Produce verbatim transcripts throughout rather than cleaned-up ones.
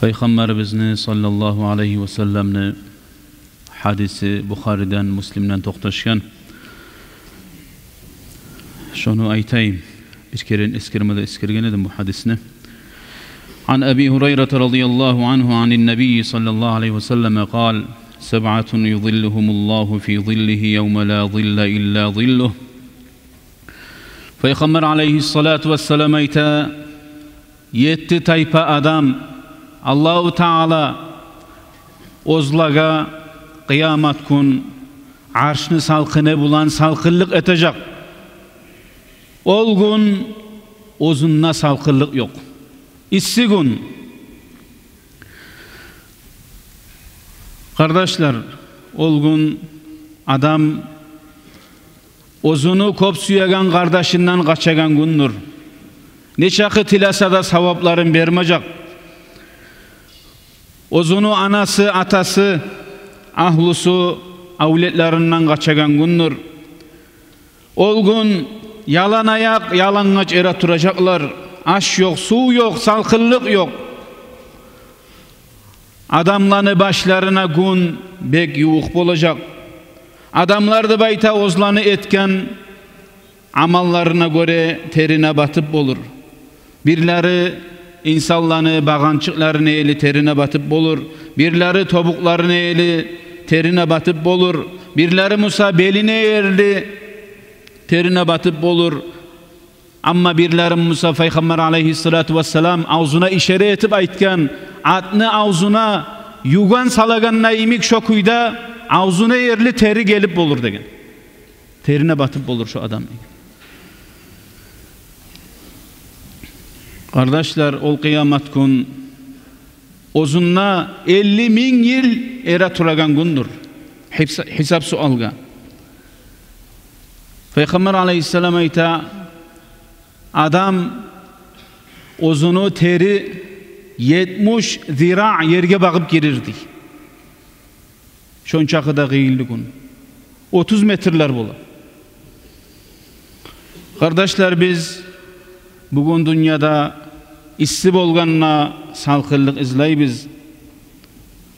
Пайхаммарыбызны саллаллагьу алайгьи ва салламны гьадиси Бухариден, Муслимден токъташгъан. Шону айтайым. Бир керен эсгермеде эсгерген эдим бу гьадисни. عن أبي هريرة رضي الله عنه عن النبي صلى الله عليه وسلم قال: سبعة يظلهم الله في ظله يوم لا ظل إلا ظله. Пайхаммар алайгьиссалату вассалам айта: етти тайпа адам Аллагьу Таала оьзлеге къыямат гюн аршны салкъыны булан салкъынлыкъ этежек. Ол гюн оьзюнде салкъынлыкъ ёкъ. Исси гюн. Къардашлар, ол гюн адам оьзюню кёп сюеген къардашындан къачагъан гюндюр. Нечакъы тилесе де, савапларын бермежек. Оьзюню анасы, атасы, агьлюсю, авлетлеринден къачагъан гюндюр. Ол гюн ялан аякъ, ялангъач эретуражакълар. Аш ёкъ, сув ёкъ, салкъынлыкъ ёкъ. Адамланы башларына гюн бек ювукъ болажакъ. Адамлар деп айта оьзлени этген амалларына гёре терине батып болур. Бирлери инсанланы багъанчыкъларына ерли терине батып болур. Бирлери тобукъларына ерли терине батып болур. Бирлери буса белине ерли терине батып болур. Амма бирлери буса, Пайхаммар алайгьиссалату вассалам авзуна ишара этип айтгъан, атны авзуна югъан салагъанда йимик, шо кюйде авзуна ерли тери гелип болур деген. Терине батып болур шо адам. Къардашлар, ол къыямат гюн оьзюнде элли минг йыл эретурагъан гюндюр. Гьисап-, гьисап-суалгъа. Пайхаммар алайгьиссалам айта: адам оьзюню тери етмиш зира ерге багъып гирер дей. Шончакъы да къыйынлы гюн. Отуз метрлер бола. Къардашлар, биз бугюн дюньяда исси болгъанда салкъынлыкъ излейбиз.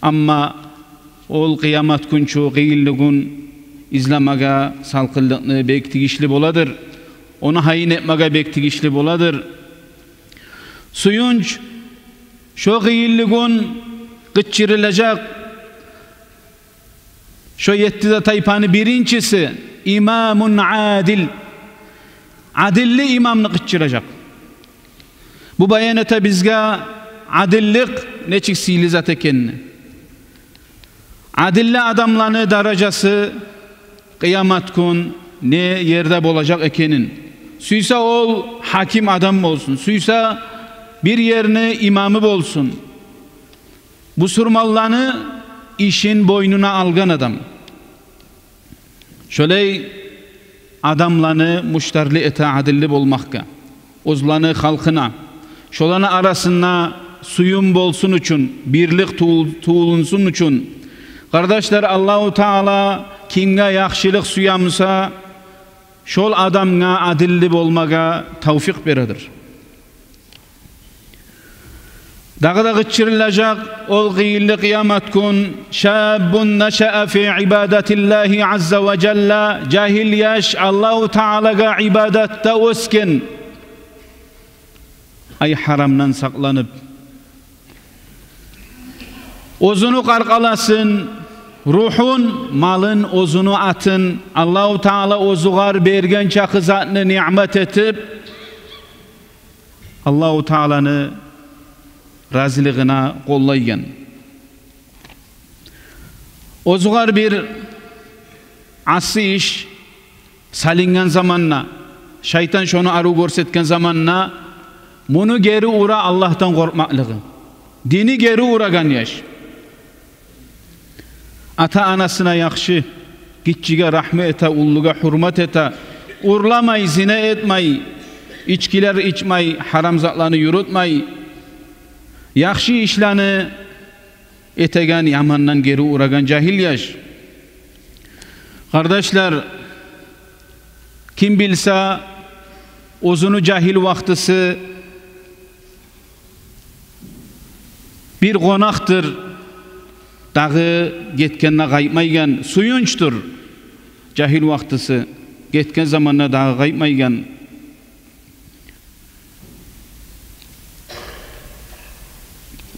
Амма ол къыямат гюн чю къыйынлы гюн излемеге салкъынлыкъны бек тийишли боладыр. Ону гьайын этмеге бек тийишли боладыр. Сююнч, шо къыйынлы гюн къычырылажакъ шо етти де тайпаны биринчиси имамун адил. Адилли имамны къычыражакъ. Бу баян эте бизге адиллик нечик сыйлы зат экенни. Адилли адамланы даражасы къыямат гюн не ерде болажакъ экенин. Сюйсе ол гьаким адам болсун, сюйсе бир ерни имамы болсун. Бусурманланы ишин бойнуна алгъан адам. Шолай адамланы муштарлы эте адилли болмакъгъа оьзлени халкъына. Шоланы арасында сююм болсун учун, бирлик тувул-, тувулунсун учун. Къардашлар, Аллагьу Таала кимге яхшылыкъ сюе буса, шол адамгъа адилли болмагъа тавфикъ бередир. Дагъы да къычырылажакъ ол къыйынлы къыямат гюн: шаббун нашаа фи ибадатиллагьи азза ва жалла. Жагьил яш Аллагьу Таалагъа ибадатда оьсген, ай, гьарамдан сакъланып, оьзюню къаркъарасын, ругьун, малын, оьзюню атын Аллагьу Таала оьзюгер берген чакъы затны ниъмат этип, Аллагьу Тааланы разилигине къоллайгъан. Оьзюгер бир асси иш салынгъан заманда, шайтан шону арив гёрсетген заманда, муну гери ура Аллагьдан къоркъмакълыгъы, дини гери урагъан яш. Ата-анасына яхшы, гиччиге рагьму эте, уллугъа гьюрмат эте, урламай, зина этмей, ичкилер ичмей, гьарам затланы юрютмей, яхшы ишлени этеген, ямандан гери урагъан жагьил яш. Къардашлар, ким билсе, оьзюню жагьил вакътиси Бир къонакъдыр, дагъы гетгенде къайтмайгъан, сююнчдюр, жагьил вакътиси, гетген заманда дагъы къайтмайгъан.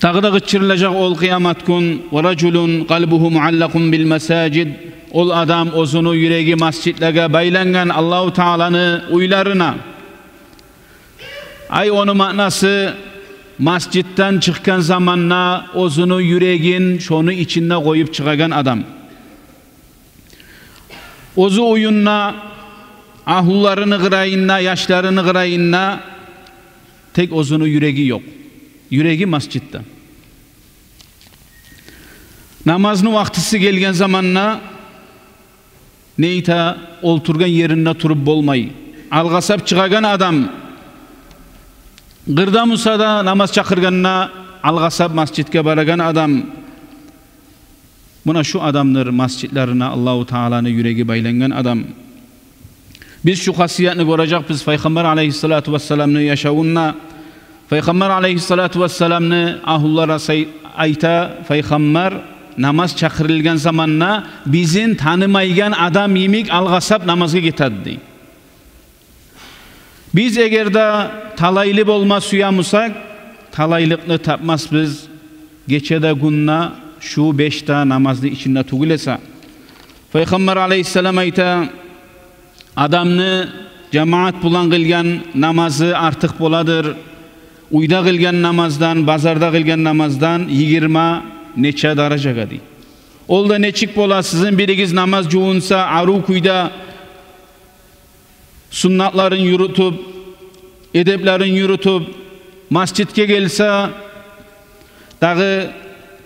Дагъы да къычырылажакъ ол къыямат гюн: «Ва ражулун къалбугьу муаллакъун бил масажид». Ол адам, оьзюню юреги масжидлеге байлангъан, Аллагьу Тааланы уьйлерине. Ай, ону маънасы, масжидден чыкъгъан заманда оьзюню юрегин шону ичинде къоюп чыгъагъан адам. Оьзю уьюнде, агьлюлерини къырыйында, яшларыны къырыйында, тек оьзюню юреги ёкъ. Юреги масжидде. Намазны вакътиси гелген заманда не эте, олтургъан еринде туруп болмай, алгъасап чыгъагъан адам. Къырда буса да намаз чакъыргъанда алгъасап масжидге барагъан адам. Муна шу адамдыр масжидлерине Аллагьу Тааланы юреги байлангъан адам. Биз шу хасиятны гёрежекбиз Пайхаммар алайгьиссалату вассаламны яшавунда. Пайхаммар алайгьиссалату вассаламны агьлюлери сай-, айта, Пайхаммар намаз чакъырылгъан заманда бизин танымайгъан адам йимик алгъасап намазгъа гетеди, дей. Биз эгер де талайлы болма сюе бусакъ, талайлыкъны тапмасбыз гечеде, гюнде, шу беш де намазны ичинде тюгюл эсе. Пайхаммар алайгьиссалам айта: «Адамны жамаат булан къылгъан намазы артыкъ боладыр уьйде къылгъан намаздан, базарда къылгъан намаздан йигирма нече даражагъа», дей. Ол да нечик бола? Сизин биригиз намаз жувунса, арив кюйде суннатларын юрютюп, эдеплерин юрютюп, масжидге гелсе, дагъы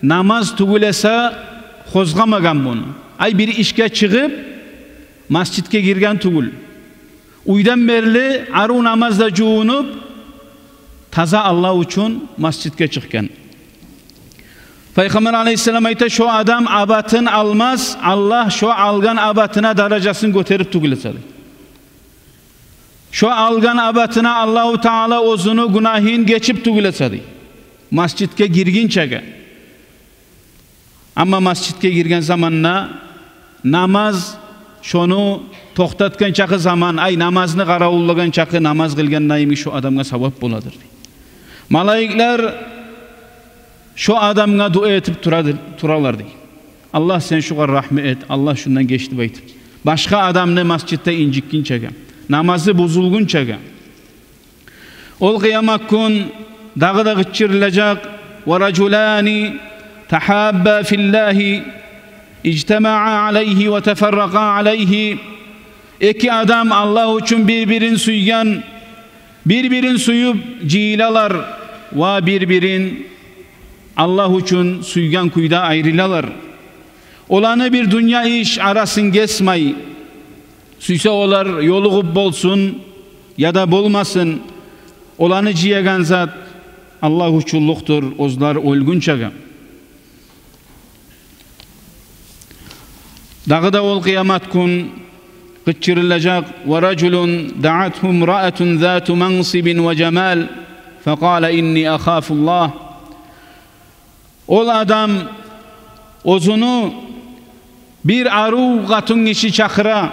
намаз тюгюл эсе, къозгъамагъан муну. Ай, бир ишге чыгъып, масжидге гирген тюгюл. Уьйден берли арив намаз да жувунуп, таза Аллагь учун масжидге чыкъгъан. Пайхаммар алайгьиссалам айта: «Шо адам абатын алмас, Аллагь шо алгъан абатына даражасын гётерип тюгюл эсе», дей. «Шо алгъан абатына Аллагьу Таала оьзюню гюнагьын гечип тюгюл эсе», дей. Масжидге гиргинчеге. Амма масжидге гирген заманда намаз шону токътатгъан чакъы заман, ай, намазны къаравуллагъан чакъы намаз къылгъанда йимик шо адамгъа савап боладыр, дей. Малайиклер шо адамгъа дуа этип турадыр, туралар, дей. «Аллагь, сен шугъар рагьму эт, Аллагь шундан геч», деп айтып. Башгъа адамны масжидде инжитгинчеге, намазы бузулгъунчагъа. Ол къыямат гюн дагъы да къычырылажакъ: «Ва ражулани тагьабба филлагьи, ижтамаа алайгьи ва тафарракъа алайгьи». Эки адам Аллагь учун бир-бирин сюйген, бир-бирин сююп жыйылалар ва бир-бирин Аллагь учун сюйген кюйде айрылалар. Оланы бир дюнья иш арасын гесмей, сюйсе олар ёлугъуп болсун яда болмасын, оланы жыягъан зат Аллагь учунлукъдур, оьзлер оьлгюнчеге. Дагъы да ол къыямат гюн къычырылажакъ: «Ва ражулун даатгьу имраатун зату мансибин ва жамал, факъала: инни ахафуллагь». Ол адам оьзюню бир арив къатынгиши чакъыра,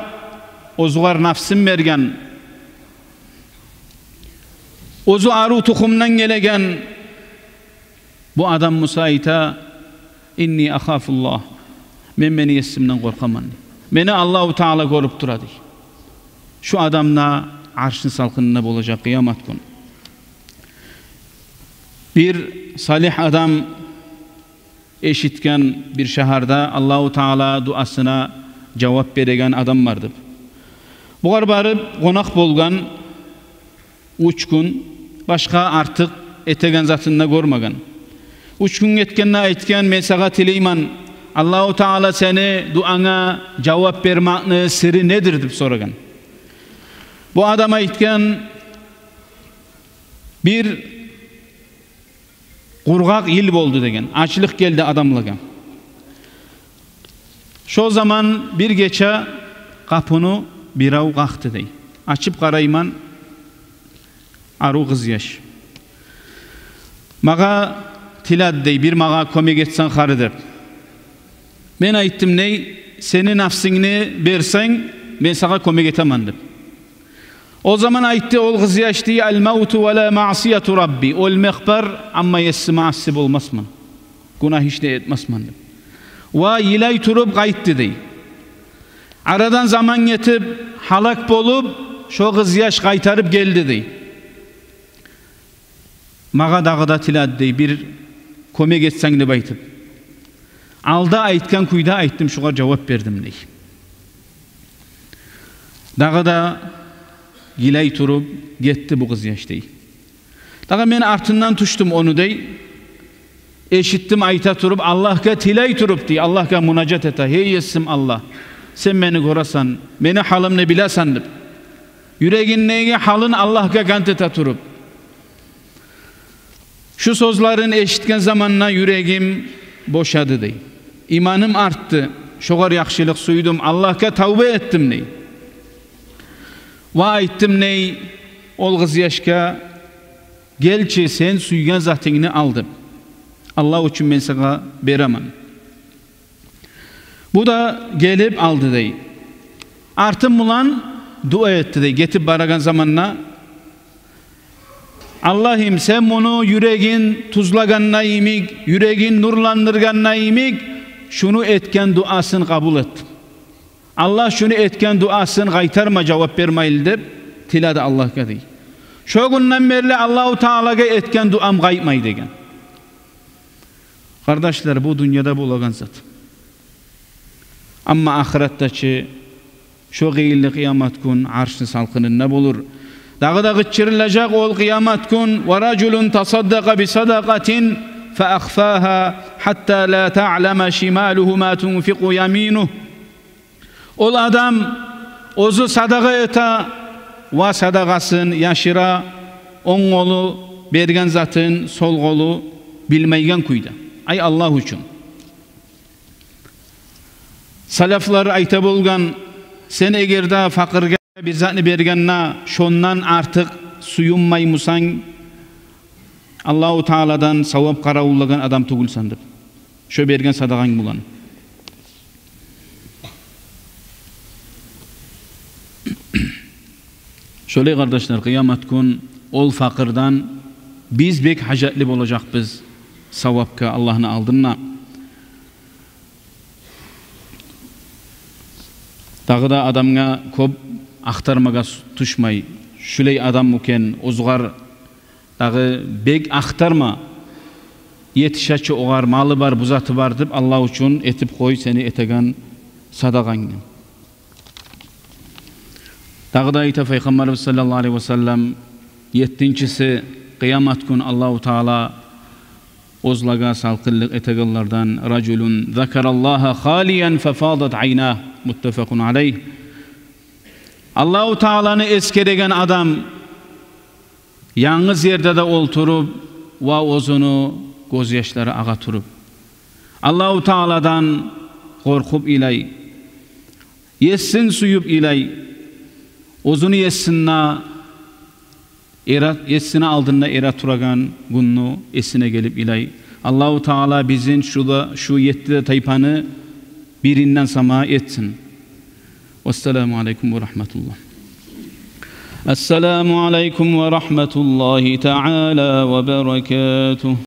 оьзюгер нафсын берген, оьзю арив тухумдан гелеген. Бу адам буса айта: «Инни ахафуллагь, мен мени Есимден къоркъаман, дей. Мени Аллагьу Таала гёрюп тура», дей. Шу адам да Аршны салкъынында болажакъ къыямат гюн. Бир салигь адам эшитген, бир шагьарда Аллагьу Таала дуасына жавап береген адам бар деп. Бугъар барып къонакъ болгъан уьч гюн, башгъа артыкъ этеген затын да гёрмеген. Уьч гюн гетгенде айтгъан: «Мен сагъа тилеймен, Аллагьу Таала сени дуанга жавап бермекни сыры недир?» деп сорагъан. Бу адам айтгъан: «Бир къургъакъ йыл болду, — деген. — Ачлыкъ гелди адамлагъа. Шо заман бир гече къапуну бирев къакъды, — дей. — Ачып къарайман, арив къыз яш. Магъа тиледи дей, бир магъа кёмек этсенг хари деп. Мен айтдым дей: «Сени нафсынгны берсенг, мен сагъа кёмек этемен», — деп. О заман айтды ол къызъяш дей: «Ал-мавту ва ла маъсияту рабби». Оьлмек бар, амма Есиме асси болмасман, гюнагь иш де этмесмен деп. Ва йылай туруп къайтды дей. Арадан заман гетип, гьалак болуп, шо къызъяш къайтарып гелди дей. Магъа дагъы да тиледи дей, бир кёмек этсенг деп айтып. Алда айтгъан кюйде айтдым, шогъар жавап бердим дей. Дагъы да йылай туруп гетди бу къызъяш дей. Дагъы мен артындан тюшдюм ону дей. Эшитдим айта туруп, Аллагьгъа тилей туруп дей, Аллагьгъа мунажат эте: «Гьей Есим Аллагь, сен мени гёресен, мени гьалымны билесен», — деп. Юрегиндеги гьалын Аллагьгъа къант эте туруп. Шу сёзлерин эшитген заманда юрегим бошады дей. Иманым артды, шогъар яхшылыкъ сюйдюм, Аллагьгъа тавба этдим дей. Ва айтдым дей ол къызъяшгъа: «Гел чи, сен сюйген затынгны ал», — деп. «Аллагь учун мен сагъа беремен». Бу да гелип алды дей. Артым булан дуа этди дей. Гетип барагъан заманда: «Аллагьым, сен муну юрегин тюзлегенде йимик, юрегин нурландыргъанда йимик, шуну этген дуасын къабул эт. Аллагь шуну этген дуасын къайтарма жавап бермейли», — деп тиледи Аллагьгъа дей. Шо гюнден берли Аллагьу Таалагъа этген дуам къайтмай деген. Къардашлар, бу дюньяда болагъан зат. Амма ахыратда чы, шо къыйынлы къыямат гюн Аршны салкъынында болур. Дагъы да къычырылажакъ ол къыямат гюн: «Ва ражулун тасаддакъа би садакъатин фа ахфагьа хьатта ла таълама шималугьу ма тунфикъу яминугь». Ол адам оьзю садагъа эте ва садагъасын яшыра, онг къолу берген затын сол къолу билмейген кюйде. Ай, Аллагь учун. Салафлар айта болгъан: «Сен эгер де факъыргъа бир затны бергенде, шондан артыкъ сююнмей бусанг, Аллагьу Тааладан савап къаравуллагъан адам тюгюлсен», — деп. Шо берген садагъанг булан. Шолай, къардашлар, къыямат гюн ол факъырдан биз бек гьажатлы болажакъбыз савапгъа Аллагьны алдында. Дагъы да адамгъа кёп ахтармагъа тюшмей, шулай адаммы экен, оьзюгер дагъы бек ахтарма, етише чи огъар, малы бар, бу заты бар деп, Аллагь учун этип къой сени этеген садагъангны. Дагъы да айта Пайхаммарыбыз саллаллагьу алайгьи ва саллам: еттинчиси, къыямат гюн Аллагьу Таала оьзлеге салкъынлыкъ этегенлерден: «Ражулун закараллагьа халиян фафадат айнагь». Муттафакъун алайгь. Аллагьу Тааланы эсгереген адам янгыз ерде де олтуруп ва оьзюню гёзьяшлары агъа туруп, Аллагьу Тааладан къоркъуп йылай, Есин сююп йылай, оьзюню Есине эре, Есини алдында эре турагъан гюнню эсине гелип йылай. Аллагьу Таала бизин шу да, шу етти де тайпаны биринден сама этсин. Вассаламу алайкум ва рагьматуллагь. Ассаламу алайкум ва рагьматуллагьи таала ва баракатугь.